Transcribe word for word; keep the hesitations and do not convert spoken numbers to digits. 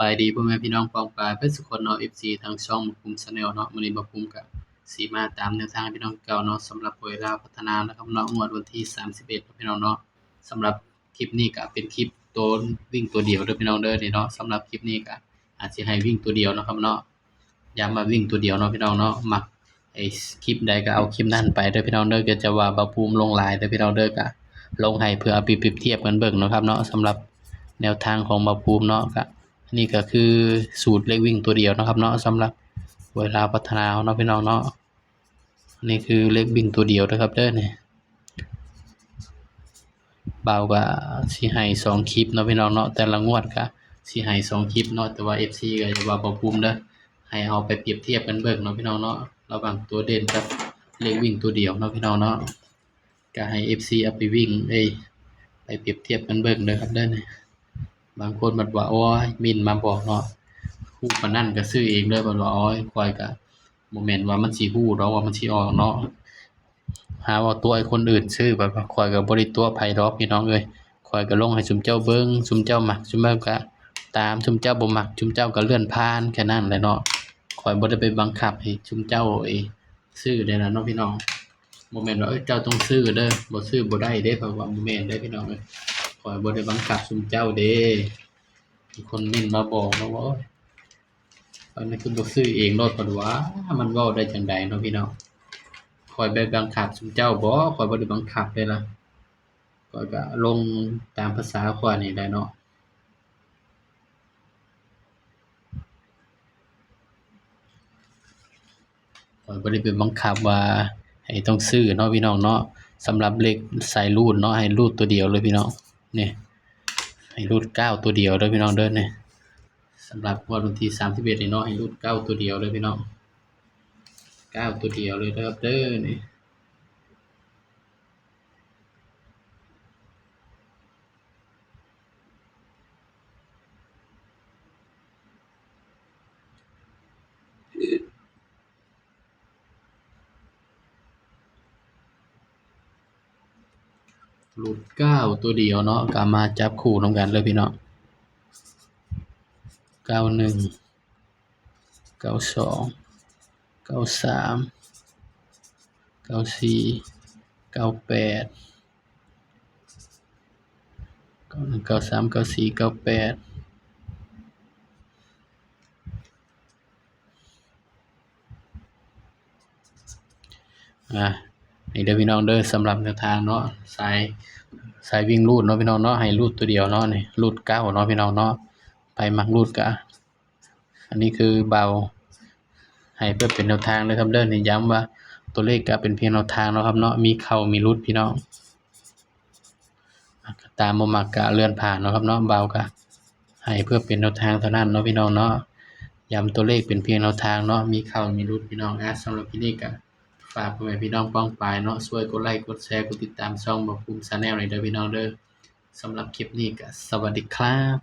บายดีพ่อแม่พี่น้องป้องปายเบิดสุคนเนาะ เอฟซี ทางช่องบ่าวภูมิ Channel เนาะ มื้อนี้บ่าวภูมิก็สิมาตามแนวทางให้พี่น้องเก่าเนาะ สำหรับหวยลาวพัฒนานะครับเนาะ งวดวันที่สามสิบเอ็ดเนาะพี่น้องเนาะ สำหรับคลิปนี้ก็เป็นคลิปตัววิ่งตัวเดียวเด้อพี่น้องเด้อนี่เนาะ สำหรับคลิปนี้ก็อาจสิให้วิ่งตัวเดียวเนาะครับเนาะ ย้ำว่าวิ่งตัวเดียวเนาะพี่น้องเนาะ มักไอ้คลิปใดก็เอาคลิปนั้นไปเด้อพี่น้องเด้อ ก็จะว่าบ่าวภูมิลงหลายเด้อพี่น้องเด้อ ก็ลงให้เพื่อเอาไปเปรียบเทียบกันเบิ่งเนาะครับเนาะ สำหรับแนวทางของบ่าวภูมิเนาะ ก็อันนี้ก็คือสูตรเลขวิ่งตัวเดียวเนาะครับเนาะ สำหรับหวยลาวพัฒนาเนาะพี่น้องเนาะ อันนี้คือเลขวิ่งตัวเดียวนะครับเด้อนี่ บ่าวก็สิให้สองคลิปเนาะพี่น้องเนาะ แต่ละงวดก็สิให้สองคลิปเนาะ แต่ว่า เอฟซี ก็อย่าว่าบ่าวภูมิเด้อ ให้เอาไปเปรียบเทียบกันเบิ่งเนาะพี่น้องเนาะ ระหว่างตัวเด่นกับเลขวิ่งตัวเดียวเนาะพี่น้องเนาะ ก็ให้ เอฟซี เอาไปวิ่ง เอ้ย ไปเปรียบเทียบกันเบิ่งเด้อครับเด้อนี่ บางคนบัดว่า โอ้ย มินมาบอกเนาะ ฮู้ปานนั้นก็ซื้อเองเด้อ บัดว่า โอ้ย ข้อยก็บ่แม่นว่ามันสิฮู้ดอกว่ามันสิออกเนาะ หาว่าตั๋วให้คนอื่นซื้อ บัดว่าข้อยก็บ่ได้ตั๋วไผดอกพี่น้องเอ้ย ข้อยก็ลงให้ซุมเจ้าเบิ่ง ซุมเจ้ามัก ซุมเจ้าก็ตาม ซุมเจ้าบ่มัก ซุมเจ้าก็เลื่อนผ่าน แค่นั้นแหละเนาะ ข้อยบ่ได้ไปบังคับให้ซุมเจ้า เอ้ย ซื้อได้ล่ะเนาะพี่น้อง บ่แม่นว่า เอ้ย เจ้าต้องซื้อเด้อ บ่ซื้อบ่ได้เด้ เพราะว่าบ่แม่นเด้อพี่น้องเอ้ย ข้อยบ่ได้บังคับซุมเจ้าเด้ มีคนเม้นมาบอกเนาะว่า โอ้ย อันนั้นคือบ่ซื้อเองโลด เพิ่นว่า มันเว้าได้จั่งใดเนาะพี่น้อง ข้อยไปบังคับซุมเจ้าบ่ ข้อยบ่ได้บังคับเด้ล่ะ ข้อยก็ลงตามภาษาข้อยนี่แหละเนาะ ข้อยบ่ได้ไปบังคับว่าให้ต้องซื้อเนาะพี่น้องเนาะ สำหรับเลขสายรูดเนาะ ให้รูดตัวเดียวเลยพี่น้อง นี่ ให้รูดเก้าตัวเดียวเด้อพี่น้องเด้อนี่ สำหรับงวดวันที่สามสิบเอ็ดนี่เนาะ ให้รูดเก้าตัวเดียวเลยพี่น้อง เก้าตัวเดียวเลยนะครับเด้อนี่ รูดเก้าตัวเดียวเนาะ ก็มาจับคู่นำกันเลยพี่น้อง เก้าหนึ่ง เก้าสอง เก้าสาม เก้าสี่ เก้าแปด เก้าหนึ่ง เก้าสาม เก้าสี่ เก้าแปด อ่า นี่เด้อพี่น้องเด้อ สำหรับแนวทางเนาะ สาย สายวิ่งรูดเนาะพี่น้องเนาะ ให้รูดตัวเดียวเนาะ นี่ รูดเก้าเนาะพี่น้องเนาะ ไผมักรูดก็ อันนี้คือบ่าวให้เพื่อเป็นแนวทางเด้อครับเด้อ นี่ย้ำว่าตัวเลขก็เป็นเพียงแนวทางเนาะครับเนาะ มีเข้ามีหลุดพี่น้อง ตามบ่มักก็เลื่อนผ่านเนาะครับเนาะ บ่าวก็ให้เพื่อเป็นแนวทางเท่านั้นเนาะพี่น้องเนาะ ย้ำตัวเลขเป็นเพียงแนวทางเนาะ มีเข้ามีหลุดพี่น้อง อ่ะ สำหรับคลิปนี้ก็ฝากพ่อแม่พี่น้องป้องปายเนาะ ช่วยกดไลค์ กดแชร์ กดติดตามช่องบ่าวภูมิ Channel หน่อยเด้อพี่น้องเด้อ สำหรับคลิปนี้ก็สวัสดีครับ